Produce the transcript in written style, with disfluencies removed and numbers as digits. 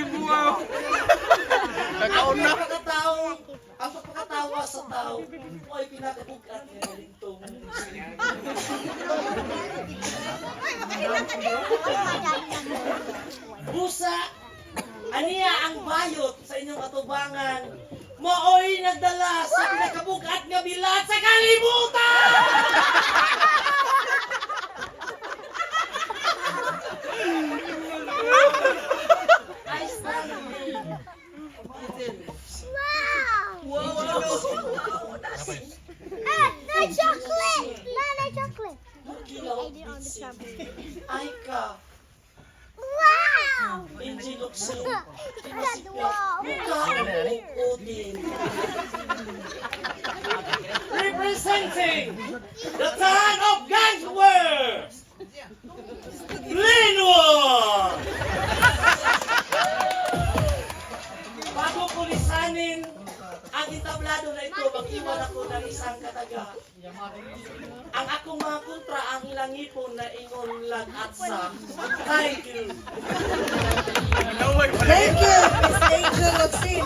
Gibuaw. Ang pagkatao, ang pagkakatawa sa tao, ay pinakabugat nga nalintong. Busa, aniya ang bayot sa inyong atubangan, maoy nagdala sa pinakabugat nga bilat sa kalibutan! I stand Wow! Wow! Ah, no chocolate! No, no chocolate. Kilaw, ay ka, Wow! Angel Locsin, Wow. Odin. Representing the town of Gangsworth, Linwood! Bago ko lisanin ang entablado na ito, mag-iwan ako ng isang kataga. Ang akong mga kontra ang ilang ngipon na ingon lag at sa. Thank you. Thank you, Miss Angel Locsin.